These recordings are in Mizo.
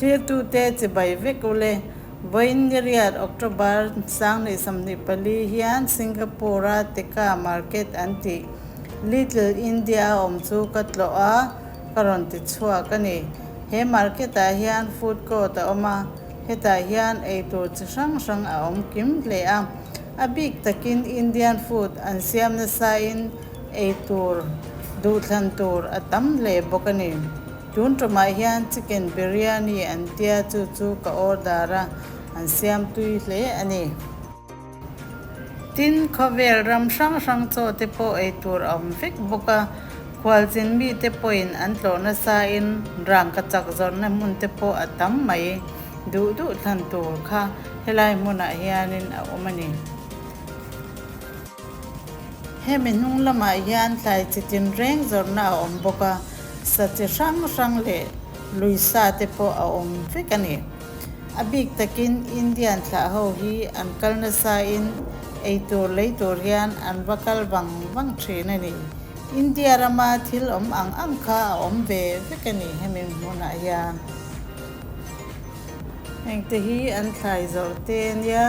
Thlirtute chibai vek ule. Vawiin ni riat October 2024 hian Singapore-a Tekka Market an tih Little India a awm chu ka tlawh a, ka rawn ti chhuak a ni. He market-ah hian food court a awm a, hetah hian eitur chi hrang hrang a awm kim hle a. A bik takin Indian food an siam nasain eitur duhthlan tur a tam hle bawk a ni. Tun tumah hian chicken biryani an tia chu chu ka order a, an siam tui hle a ni. Tin, khawvel ram hrang hrang chaw te pawh ei tur a awm vek bawk a, khualzin mite pawhin an tlawh nasain rangka chak zawrhna hmun te pawh a tam mai. Duh duh thlan tur kha helai hmunah hianin a awm a ni. Hemi hnung lamah hian thlai chi tinreng zawrhna a awm bawk a, sa chi hrang hrang leh lui sa te pawh a awm vek a ni. A bik takin Indian thlah ho hi an kal nasain eitur lei tur hian an va kal vang vang thin a ni. India rama thil awm ang ang kha a awm ve vek a ni hemi hmunah hian. Hengte hi an thlai zawrh te a nia.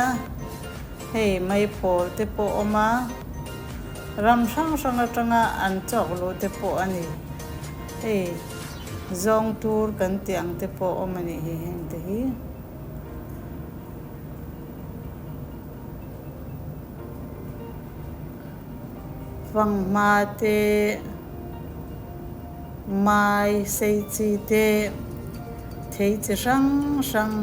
Hei maipawl te pawh awm a, ram hrang hrang atanga an chawk luh te pawh a ni. Hei zawng tur kan tih ang te pawh awm a nih hi heng te hi. Fanghma te, mai sei chi te, thei chi hrang hrang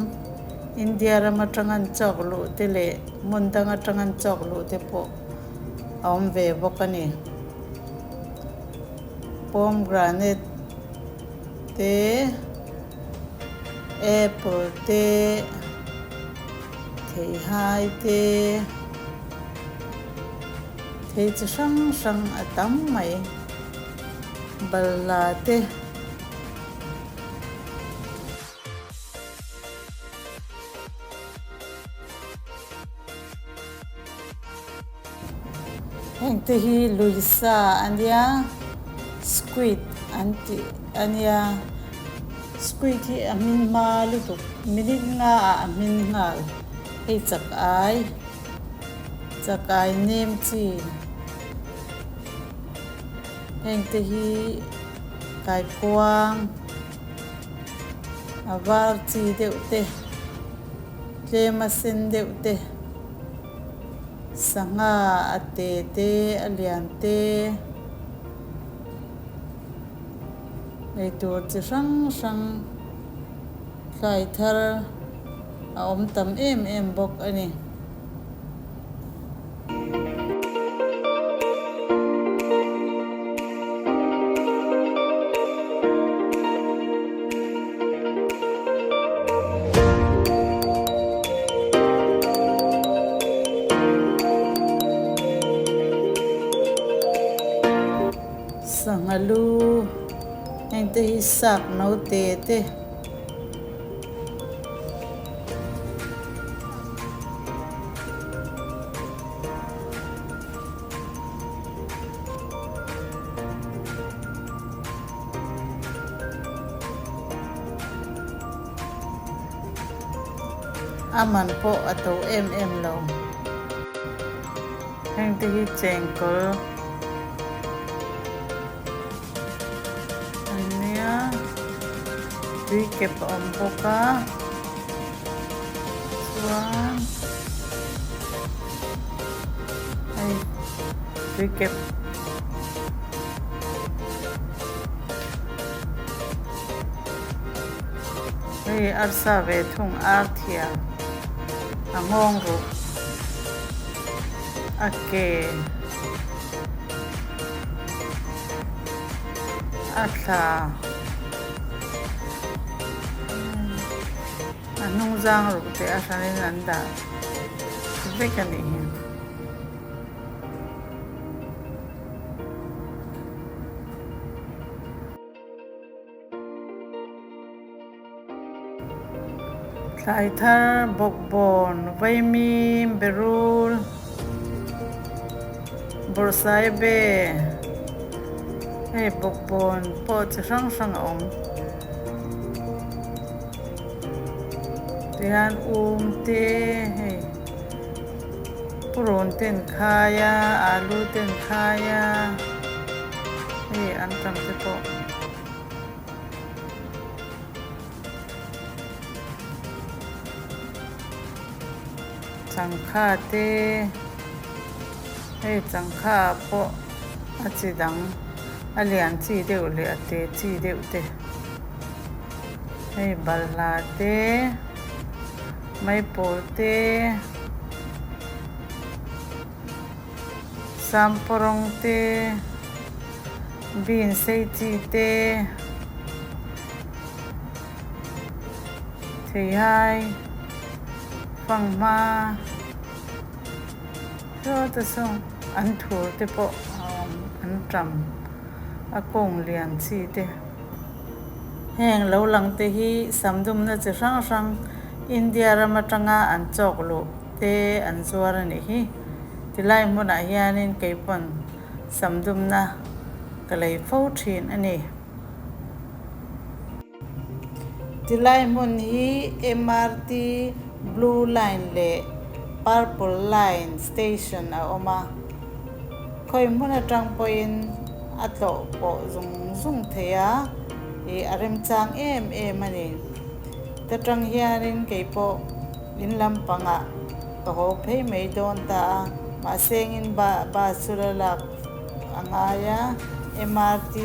India ram atang an chawk luh te leh hmun dang atang an chawk luh te pawh a awm ve bawk a ni. Pomegranate te, apple te, theihai te, thei chi hrang hrang a tam mai. Balhla te. Heng te hi lui sa a nia squid an tih a nia squid hi a hmin hma lutuk minute nga ah a hmin nghal hei chak ai chak ai nem chi heng te hi kaikuang. A var chi deuh te, tlem a sen deuh te, sangha a te te, a lian te, eitur chi hrang hrang thlai thar a awm tam em em bawk a ni. Sangha lu heng te hi sak naute te. A man pawh a to em em lo. Heng te hi chengkawl an nia tui kep a awm bawk a chuan hei tui kep hei arsa ve thung ar thiam a nghawng ruh a ke. A thla a hnung zang ruk te a hranin an dah vek a nih hi. Thlai thar bawkbawn vaimim berul bawrhsaibe hei bawkbawn pawh chi hrang hrang a awm. Tihian um te hei purun te an khai a alu te an khai a hei antam te pawh. Changkha te hei changkha ah pawh a chi dang a lian chi deuh leh a te chi deuh te hei balhla te maipawl te sampawrawng te bean sei chi te. Theihai fanghma sawta saw an thur te pawh a awm an tam a kawng lian chi te. Heng lo lang te hi samdumna chi hrang hrang India ram atanga an chawk luh te an zuar a nih hi. Tilai hmunah hianin keipawn samdumna ka lei fo thin a ni. Tilai hmun hi MRT Blue Line leh Purple Line station a awm a, khawi hmun atang pawhin a tlawh pawh zung zung thei a, ih a remchang em em a ni. Ta tang hianin kei pawh in lampangah ka haw phei mai dawn ta a, mahse engin bus chu la lak a ngai a, MRT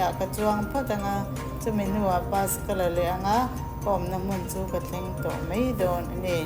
ah ka chuang phawt ang a, chumi hnuah bus ka la leh ang a, ka awmna hmun chu ka thleng tawh mai dawn a ni.